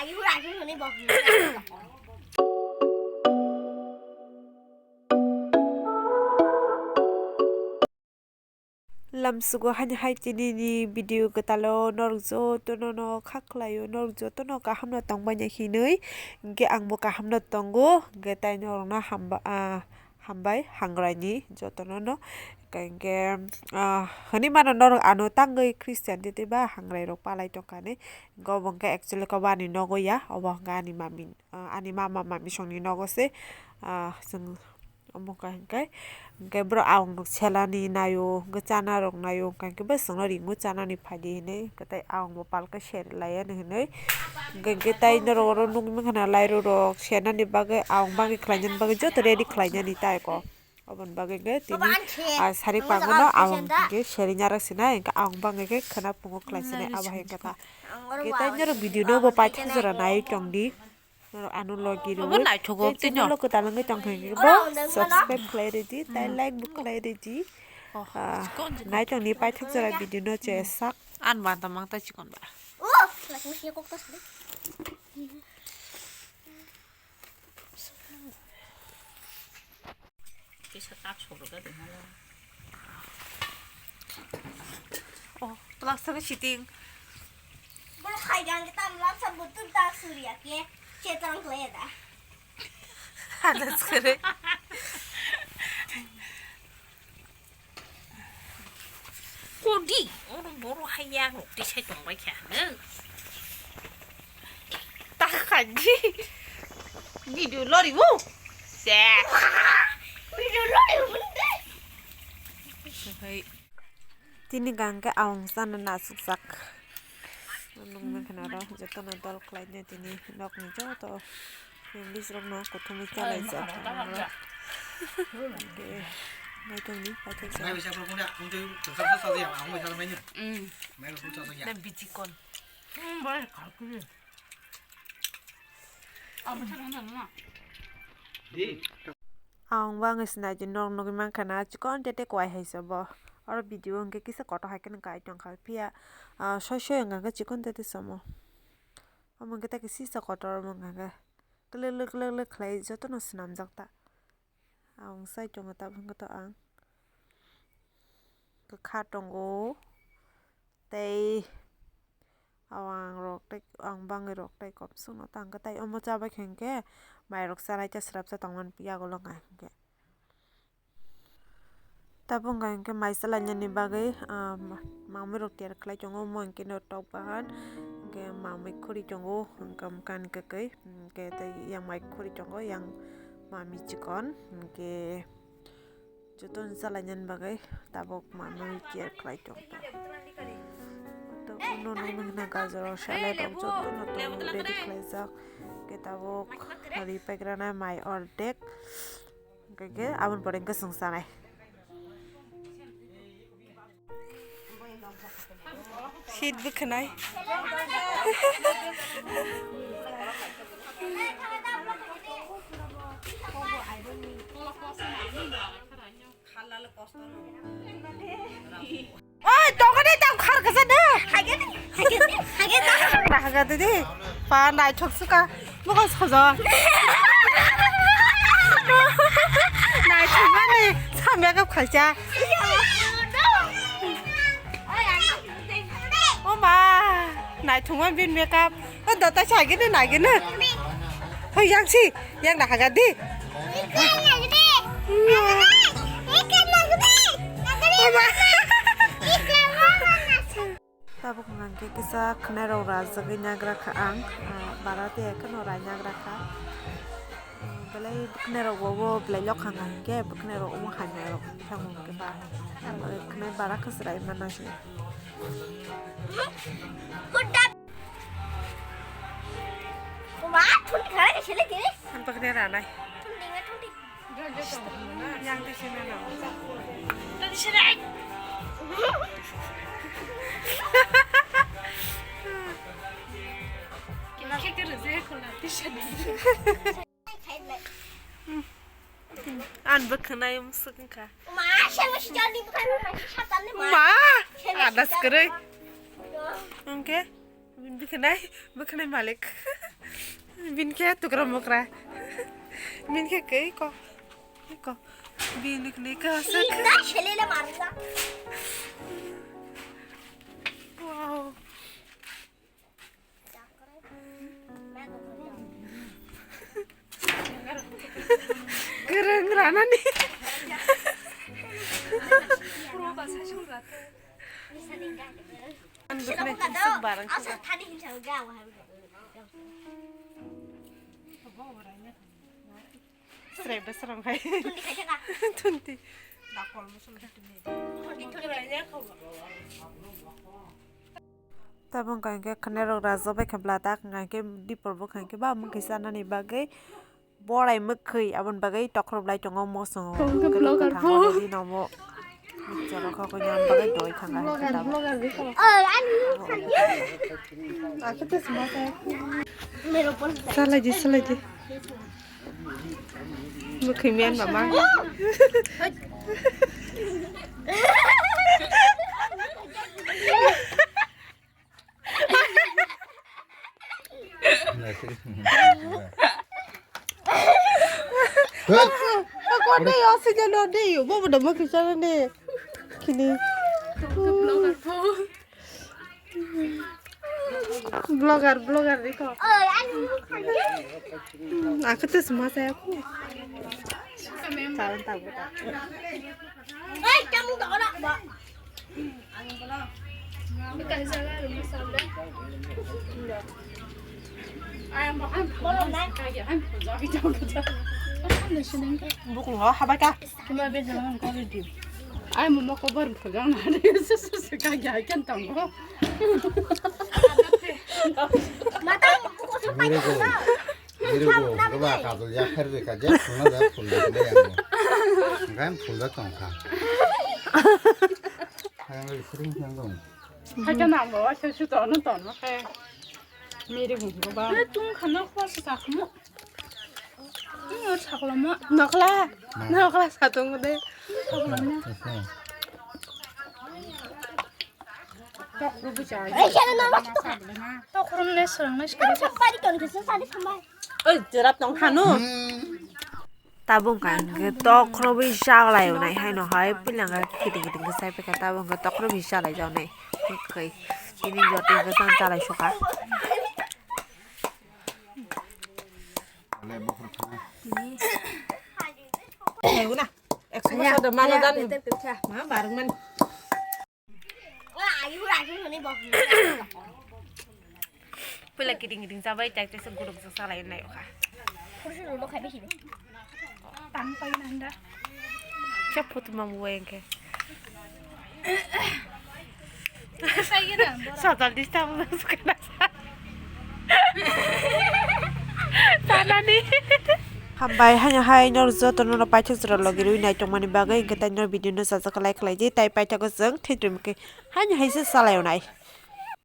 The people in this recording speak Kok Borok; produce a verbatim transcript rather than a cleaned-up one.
Lamsugo hani hai tini ni video kwtalo norok jotono no kha khlaio, norok jotono kaham no tongbaini hinwi, hwnkhe ang bo kaham no tongo, hwnkhe tai norok no hamba, ah, hambai hangrai ni jotono no, hwnkhe, ah, hwnwi mano norok ano tangwi Christian tei tei ba hangrai rok palai tongkha hinwi, hwnkhe obo hwnkhe actually kobo ani nogo ya, obo hwnkhe ani mami, ah, ani mama mami songni nogo se, ah, chwng. Omo kha hwnkhe, hwnkhe borok aung rok selani naio, hwnkhe chana rok naio, hwnkhe bwswkno ringo chanani phaidi hinwi, hwnkhe tai aung bo palkhe ser laiya hinwi, hwnkhe tai norok oro nukgwi mankha na lairok rok senani bagwi, aung bagwi khlainani bagwi joto ready khlainani tai kok. Oboni bagwi hwnkhe tini, ah, sari pangmano aung hwnkhe seri nyarak sinai, hwnkhe aung bagwi khe khwna pungo khlai sinai, abo hai wngkha ta. Hwnkhe tai norok video no bo paithak jora nai tongdi. Norok ano logi rw. Obo naithok o tei tini channel o kwtal wngwi tong kha hwnkhe bo subscribe khlai rwdi, tei like bo khlai rwdi. Oh, ah, chikon, chikon. Naithok ni paithak jora video no chesak. An ba ta mang ta chikon ba. Oh, naithok si kok ta sari. Kisa tak sorok ya deh malah. Oh, plak sari siting. Bo khai gang kita mlak sa butuh tak surya ke cetang kle da. Ada sekali. Kodi, oro boro hai yang rok tisai tongbai kha nang. Ta khaji. Video lori bo. Se. Video lori bo de. Hai. Tini gang ke aung sana nasuk sak. Nung nang khana ro joto na dol khlai ne tini nok ni joto. English rok no kuthumui chalaijak. Oke. Naitongni paithak sa. Mai bisa pura pura, ang tu, tu sa sa sa ya, ang mai sa sa mai ni. Mm. Mai pura pura sa ya. Dan biji kon. Mm, bai, kalkuli. Ang sa sa na. Di. Ang bang is na di nok nugui mankha na chikon tete kwai hai sa bo. Oro video hwnkhe kisa kotor hai khe nang kai tongkha phiya, ah, soi soi hwnkha khe chikon tete samo. Omo hwnkhe ta khe sisa kotor omo hwnkha khe. Kwlwk lwk kwlwk lwk khlai jotono swnamjak ta. Ang sai tongo tabuk hwnkhe to ang kwkha tongo tei awang rok tei ang bangwi rok tei kopsukno ta hwnkhe tei omo chabai khe hwnkhe mairok chanai ta swrapsa tongmani yagulo hwnkha hwnkhe. Tabuk hwnkha hwnkhe mai chalainani bagwi, ah, ma-, mamwi rok tiyar khlai tongo, omo hwnkhe no tok bahan, hwnkhe mamwi khuri tongo, hwnkhe bwkani kwkwi, hwnkhe tei yang mai khuri tongo, yang mami chikon, hwnkhe jotono chalainani bagwi tabuk mamwi tiyar khlai tongkha. Tabuk no nukna hwnkhe gajor rok salai rok jotono tongo, ready khlaijak, hwnkhe tabuk ri paikrana mai ordek. Hwnkhe khe aboni pore hwnkhe chwng chanai. Seat bwkhwnai. Oi, tongani tang khar kasa de. Hage de, hage de, hage de. Hage de di. Pa naithok suka. Bukan sojo. Naithok mani sa makeup khalcha. Oh ma, naithok mani bin makeup. Oh, dota sa hage de nage na. Hoi yang si, yang na haga di. Oh ma. Tabuk hwnkhe kisa khwnairok rajagwi nagra kha ang, ah, bara tei kheno rai nagra kha. Ah, belai khwnairok bo, bo belai lokha hwnkha hinkhe khwnairok omo hamya rok thangwi hwnkhe ba, ah, khwnai bara khe chwrai mano se. Ang pakni ranai. Yang di sini no. An bwkhwnai musuk wngkha. Ma, ada skwrwi. Hwnkhe bwkhwnai, bwkhwnai malik. Bin khe tukra mukra. Bin khe kei ko. Ko. Bin kni ka sa. Ina shelele marla. Wow. Kereng rana ni. An bukne suk barang suk. Sreba srang hai. Thunti. Tabuk hwnkha hwnkhe khwnai rok rajabai khe bwla tak hwnkha hwnkhe dipor bo hwnkha hwnkhe ba mungkhi chanani bagwi borai mwkhwi aboni bagwi tokhrob lai tongo mosongo. Hwnkhe vlogger bo. Ready nomo. Chwla kha koi yang bagwi doi thang ai. Vlogger, vlogger bikho. Salai di, salai di. Mwkhwi men mama. Kone yo se jano de yo, bobo da mwkhwi chana de. Kini. Vlogger, vlogger dikho. Aku tuh semua saya aku. Salam tahu tak? Bukung ho habai ka. Kima be jalan kau di. Ai mama kobar pegang na de susu se ka ya kan tang ho. Mata aku kosong pai. Dirigo, dirigo, kaba kajol ya kher de ka je, phulna da phul de ne ya. Gan phul da tong kha. Ang le sring nang dong. Hai ka nang bo, se su to no to no. Miri gung ba. Tung khana khwa sa ta khmu. Tung sakla ma. Nokla. Nokla sa tong de. Sakla ma. Tok ru bu chai. Ai, siya na, na. Tok ru ne serang ne sekali. Sambari kan ke sesali sambai. Oi, jerap tong khanu. Tabuk hwnkha hwnkhe tokhorwi chalai onai haino hai puilanga kiting kiting khe sai phaikha tabuk hwnkhe tokhorwi chalai jaunai. Mwkhwi tini jotoi hwnkhe chang chalai sukha. Hai una, ekso bosor de mano dan ma barung man. Puila kiting kiting chabai tak tak guruk sa salai nai kha. Tang pai nanda. Chap photo mam weng ke. Social distance sukana. Tanani. Hambai haino hai nor joto nono paithak jora logi rwi nai tongmani bagwi hwnkhe tai nor video no sajak like khlai di tai paithago chwng thik rwmikhe haino hai se salai onai.